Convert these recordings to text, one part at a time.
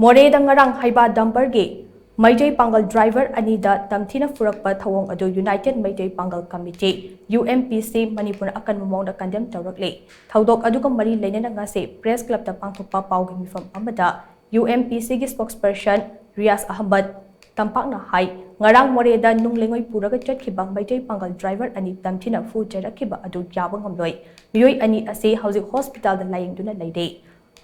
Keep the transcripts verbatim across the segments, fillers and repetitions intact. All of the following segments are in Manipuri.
ꯃꯣꯔꯦꯗ ꯉꯔꯥꯡ ꯍꯩꯕꯥ ꯗꯝꯄꯔꯒꯤ ꯃꯩꯇꯩ ꯄꯥꯡꯒꯜ ꯗ꯭ꯔꯥꯏꯚꯔ ꯑꯅꯤꯗ ꯇꯝꯊꯤꯅ ꯐꯨꯔꯛꯄ ꯊꯧꯑꯣꯡ ꯑꯗꯨ ꯌꯨꯅꯥꯏꯇꯦꯗ ꯃꯩꯇꯩ ꯄꯥꯡꯒꯜ ꯀꯃꯤꯇꯤ, ꯌꯨ ꯑꯦꯝ ꯄꯤ ꯁꯤ, ꯃꯅꯤꯄꯨꯔꯅ ꯑꯀꯟꯕ ꯃꯑꯣꯡꯗ ꯀꯟꯗꯦꯝ ꯇꯧꯔꯛꯂꯤ꯫ ꯊꯧꯗꯣꯛ ꯑꯗꯨꯒ ꯃꯔꯤ ꯂꯩꯅꯅ ꯉꯁꯤ ꯄ꯭ꯔꯦꯁ ꯀ꯭ꯂꯕꯇ ꯄꯥꯡꯊꯣꯛꯄ ꯄꯥꯎꯒꯤ ꯃꯤꯐꯝ ꯑꯃꯗ ꯌꯨ ꯑꯦꯝ ꯄꯤ ꯁꯤꯒꯤ ꯁ꯭ꯄꯣꯛꯁꯄꯔꯁꯟ ꯔꯤꯌꯥꯖ ꯑꯍꯃꯗ ꯇꯝꯄꯥꯛꯅ ꯍꯥꯏ, ꯉꯔꯥꯡ ꯃꯣꯔꯦꯗ ꯅꯨꯡ ꯂꯩꯉꯣꯏ ꯄꯨꯔꯒ ꯆꯠꯈꯤꯕ ꯃꯩꯇꯩ ꯄꯥꯡꯒꯜ ꯗ꯭ꯔꯥꯏꯚꯔ ꯑꯅꯤ ꯇꯝꯊꯤꯅ ꯐꯨ ꯆꯩꯔꯛꯈꯤꯕ ꯑꯗꯨ ꯌꯥꯕ ꯉꯝꯂꯣꯏ꯫ ꯃꯤꯑꯣꯏ ꯑꯅꯤ ꯑꯁꯤ ꯍꯧꯖꯤꯛ ꯍꯣꯁꯄꯤꯇꯥꯜꯗ ꯂꯥꯌꯦꯡꯗꯨꯅ ꯂꯩꯔꯤ꯫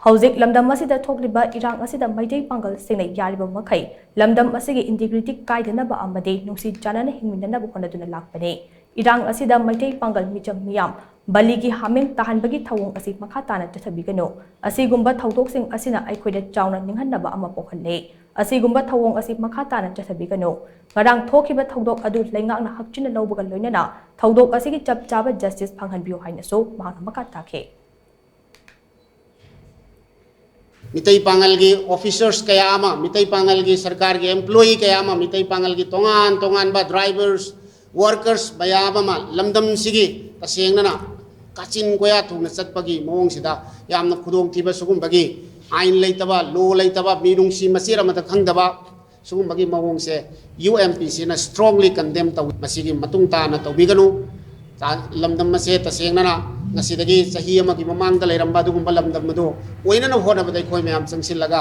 ꯍꯧꯖꯤꯛ ꯂꯝꯗꯝ ꯑꯁꯤꯗ ꯊꯣꯛꯂꯤꯕ ꯏꯔꯥꯡ ꯑꯁꯤꯗ ꯃꯩꯇꯩ ꯄꯥꯡꯒꯜꯁꯤꯡꯅ ꯌꯥꯔꯤꯕ ꯃꯈꯩ ꯂꯝꯗꯝ ꯑꯁꯤꯒꯤ ꯏꯟꯇꯤꯒ꯭ꯔꯤꯇꯤ ꯀꯥꯏꯗꯅꯕ ꯑꯃꯗꯤ ꯅꯨꯡꯁꯤ ꯆꯥꯟꯅꯅ ꯍꯤꯡꯃꯤꯟꯅꯅꯕ ꯍꯣꯠꯅꯗꯨꯅ ꯂꯥꯛꯄꯅꯤ꯫ ꯏꯔꯥꯡ ꯑꯁꯤꯗ ꯃꯩꯇꯩ ꯄꯥꯡꯒꯜ ꯃꯤꯆꯝ ꯃꯤꯌꯥꯝ ꯕꯂꯤꯒꯤ ꯍꯥꯃꯦꯡ ꯇꯥꯍꯟꯕꯒꯤ ꯊꯧꯑꯣꯡ ꯑꯁꯤ ꯃꯈꯥ ꯇꯥꯅ ꯆꯠꯊꯕꯤꯒꯅꯨ꯫ ꯑꯁꯤꯒꯨꯝꯕ ꯊꯧꯗꯣꯛꯁꯤꯡ ꯑꯁꯤꯅ ꯑꯩꯈꯣꯏꯗ ꯆꯥꯎꯅ ꯅꯤꯡꯍꯟꯅꯕ ꯑꯃ ꯄꯣꯛꯍꯜꯂꯤ꯫ ꯑꯁꯤꯒꯨꯝꯕ ꯊꯧꯑꯣꯡ ꯑꯁꯤ ꯃꯈꯥ ꯇꯥꯅ ꯆꯠꯊꯕꯤꯒꯅꯨ꯫ ꯉꯔꯥꯡ ꯊꯣꯛꯈꯤꯕ ꯊꯧꯗꯣꯛ ꯑꯗꯨ ꯂꯩꯉꯥꯛꯅ ꯍꯛꯆꯤꯟꯅ ꯂꯧꯕꯒ ꯂꯣꯏꯅꯅ ꯊꯧꯗꯣꯛ ꯑꯁꯤꯒꯤ ꯆꯞ ꯆꯥꯕ ꯖꯁꯇꯤꯁ ꯐꯪꯍꯟꯕꯤꯌꯨ ꯍꯥꯏꯅꯁꯨ ꯃꯍꯥꯛꯅ ꯃꯈꯥ ꯇꯥꯈꯤ꯫ ꯃꯤꯇꯩ ꯄꯥꯉꯜꯒꯤ ꯑꯣꯐꯤꯁꯔꯁ ꯀꯌꯥ ꯑꯃ, ꯃꯤꯇꯩ ꯄꯥꯉꯜꯒꯤ ꯁꯔꯀꯥꯔꯒꯤ ꯑꯦꯝꯄ꯭ꯂꯣꯌꯤ ꯀꯌꯥ ꯑꯃ, ꯃꯤꯇꯩ ꯄꯥꯉꯜꯒꯤ ꯇꯣꯉꯥꯟ ꯇꯣꯉꯥꯟꯕ ꯗ꯭ꯔꯥꯏꯚꯔꯁ, ꯋꯥꯔꯀꯔꯁ ꯃꯌꯥꯝ ꯑꯃ ꯂꯝꯗꯝꯁꯤꯒꯤ ꯇꯁꯦꯡꯅꯅ ꯀꯥꯆꯤꯟ ꯀꯣꯌꯥ ꯊꯨꯡꯅ ꯆꯠꯄꯒꯤ ꯃꯑꯣꯡꯁꯤꯗ ꯌꯥꯝꯅ ꯈꯨꯗꯣꯡꯊꯤꯕ, ꯁꯤꯒꯨꯝꯕꯒꯤ ꯑꯥꯏꯟ ꯂꯩꯇꯕ, ꯂꯣ ꯂꯩꯇꯕ, ꯃꯤꯅꯨꯡꯁꯤ ꯃꯆꯦꯠ ꯑꯃꯠꯇ ꯈꯪꯗꯕ, ꯁꯤꯒꯨꯝꯕꯒꯤ ꯃꯑꯣꯡꯁꯦ ꯌꯨ ꯑꯦꯝ ꯄꯤ ꯁꯤꯅ ꯁ꯭ꯇꯔꯣꯡꯂꯤ ꯀꯟꯗꯦꯝ ꯇꯧꯏ꯫ ꯃꯁꯤꯒꯤ ꯃꯇꯨꯡ ꯇꯥꯅ ꯇꯧꯕꯤꯒꯅꯨ꯫ ꯂꯝꯗꯝ ꯑꯁꯦ ꯇꯁꯦꯡꯅꯅ ꯉꯁꯤꯗꯒꯤ ꯆꯍꯤ ꯑꯃꯒꯤ ꯃꯃꯥꯡꯗ ꯂꯩꯔꯝꯕ ꯑꯗꯨꯒꯨꯝꯕ ꯂꯝꯗꯝ ꯑꯗꯨ ꯑꯣꯏꯅꯅꯕ ꯍꯣꯠꯅꯕꯗ ꯑꯩꯈꯣꯏ ꯃꯌꯥꯝ ꯆꯪꯁꯤꯜꯂꯒ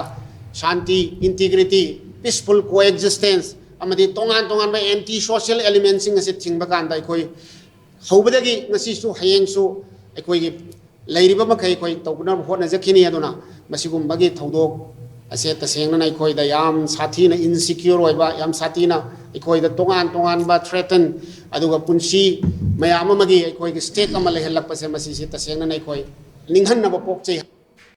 ꯁꯥꯟꯇꯤ, ꯏꯟꯇꯤꯒ꯭ꯔꯤꯇꯤ, ꯄꯤꯁꯐꯨꯜ ꯀꯣꯑꯦꯛꯖꯤꯁꯇꯦꯟꯁ ꯑꯃꯗꯤ ꯇꯣꯉꯥꯟ ꯇꯣꯉꯥꯟꯕ ꯑꯦꯟꯇꯤ ꯁꯣꯁꯤꯌꯦꯜ ꯑꯦꯂꯤꯃꯦꯟꯁꯤꯡ ꯑꯁꯤ ꯊꯤꯡꯕ ꯀꯥꯟꯗ ꯑꯩꯈꯣꯏ ꯍꯧꯕꯗꯒꯤ ꯉꯁꯤꯁꯨ ꯍꯌꯦꯡꯁꯨ ꯑꯩꯈꯣꯏꯒꯤ ꯂꯩꯔꯤꯕ ꯃꯈꯩ ꯑꯩꯈꯣꯏ ꯇꯧꯅꯕ ꯍꯣꯠꯅꯖꯈꯤꯅꯤ꯫ ꯑꯗꯨꯅ ꯃꯁꯤꯒꯨꯝꯕꯒꯤ ꯊꯧꯗꯣꯛ ꯑꯁꯦ ꯇꯁꯦꯡꯅꯅ ꯑꯩꯈꯣꯏꯗ ꯌꯥꯝ ꯁꯥꯊꯤꯅ ꯏꯟꯁꯤꯀ꯭ꯌꯣꯔ ꯑꯣꯏꯕ, ꯌꯥꯝ ꯁꯥꯊꯤꯅ ꯑꯩꯈꯣꯏꯗ ꯇꯣꯉꯥꯟ ꯇꯣꯉꯥꯟꯕ ꯊ꯭ꯔꯦꯇꯟ, ꯑꯗꯨꯒ ꯄꯨꯟꯁꯤ ꯃꯌꯥꯝ ꯑꯃꯒꯤ ꯑꯩꯈꯣꯏꯒꯤ ꯁ꯭ꯇꯦꯛ ꯑꯃ ꯂꯩꯍꯜꯂꯛꯄꯁꯦ, ꯃꯁꯤꯁꯦ ꯇꯁꯦꯡꯅꯅ ꯑꯩꯈꯣꯏ ꯅꯤꯡꯍꯟꯅꯕ ꯄꯣꯛꯆꯩ꯫